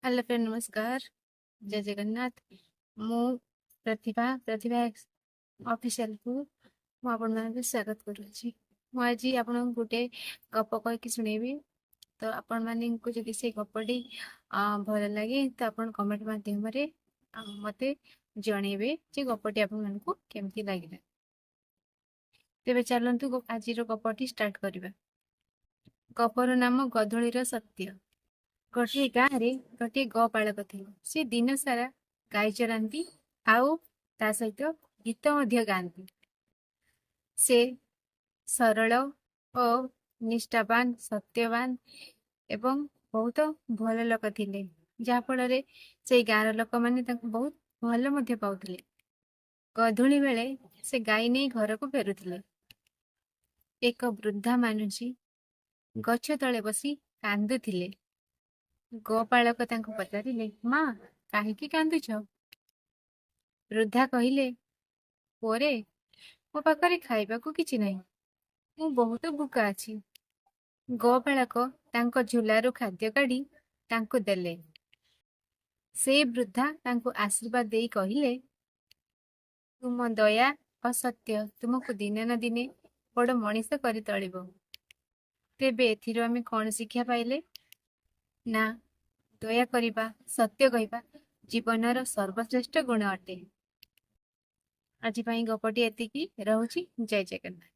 Hello friend, ନମସ୍କାର, ଜୟ ଜଗନ୍ନାଥ। ମୁଁ ପ୍ରତିଭା, ପ୍ରତିଭା ଅଫିସିଆଲକୁ ମୁଁ ଆପଣମାନଙ୍କୁ ସ୍ୱାଗତ କରୁଅଛି। ମୁଁ ଆଜି ଆପଣଙ୍କୁ ଗୋଟେ ଗପ କହିକି ଶୁଣେଇବି। ତ ଆପଣମାନଙ୍କୁ ଯଦି ସେଇ ଗପଟି ଭଲ ଲାଗେ, ତ ଆପଣ କମେଣ୍ଟ ମାଧ୍ୟମରେ ମୋତେ ଜଣେଇବେ ଯେ ଗପଟି ଆପଣମାନଙ୍କୁ କେମିତି ଲାଗିଲା। ତେବେ ଚାଲନ୍ତୁ, ଆଜିର ଗପଟି ଷ୍ଟାର୍ଟ କରିବା। ଗପର ନାମ ଗଧୂଳିର ସତ୍ୟ। ଗୋଟିଏ ଗାଁରେ ଗୋଟିଏ ଗୋପାଳକ ଥିଲେ। ସେ ଦିନ ସାରା ଗାଈ ଚରାନ୍ତି ଆଉ ତା ସହିତ ଗୀତ ମଧ୍ୟ ଗାଆନ୍ତି। ସେ ସରଳ ଓ ନିଷ୍ଠାବାନ, ସତ୍ୟବାନ ଏବଂ ବହୁତ ଭଲ ଲୋକ ଥିଲେ, ଯାହାଫଳରେ ସେଇ ଗାଁର ଲୋକମାନେ ତାଙ୍କୁ ବହୁତ ଭଲ ମଧ୍ୟ ପାଉଥିଲେ। ଗଧୂଳି ବେଳେ ସେ ଗାଈ ନେଇ ଘରକୁ ଫେରୁଥିଲେ। ଏକ ବୃଦ୍ଧା ମାନୁଷୀ ଗଛ ତଳେ ବସି କାନ୍ଦୁଥିଲେ। ଗୋପାଳକ ତାଙ୍କୁ ପଚାରିଲେ, "ମା, କାହିଁକି କାନ୍ଦୁଛ?" ବୃଦ୍ଧା କହିଲେ, "ପୁଅରେ, ମୋ ପାଖରେ ଖାଇବାକୁ କିଛି ନାହିଁ। ମୁଁ ବହୁତ ଭୋକା ଅଛି।" ଗୋପାଳକ ତାଙ୍କ ଝୁଲାରୁ ଖାଦ୍ୟ କାଢି ତାଙ୍କୁ ଦେଲେ। ସେ ବୃଦ୍ଧା ତାଙ୍କୁ ଆଶୀର୍ବାଦ ଦେଇ କହିଲେ, "ତୁମ ଦୟା ଓ ସତ୍ୟ ତୁମକୁ ଦିନେ ନା ଦିନେ ବଡ଼ ମଣିଷ କରି ତୋଳିବ।" ତେବେ ଏଥିରୁ ଆମେ କଣ ଶିକ୍ଷା ପାଇଲେ ନା, ଦୟା କରିବା, ସତ୍ୟ କହିବା ଜୀବନର ସର୍ବଶ୍ରେଷ୍ଠ ଗୁଣ ଅଟେ। ଆଜି ପାଇଁ ଗପଟି ଏତିକି ରହୁଛି। ଜୟ ଜଗନ୍ନାଥ।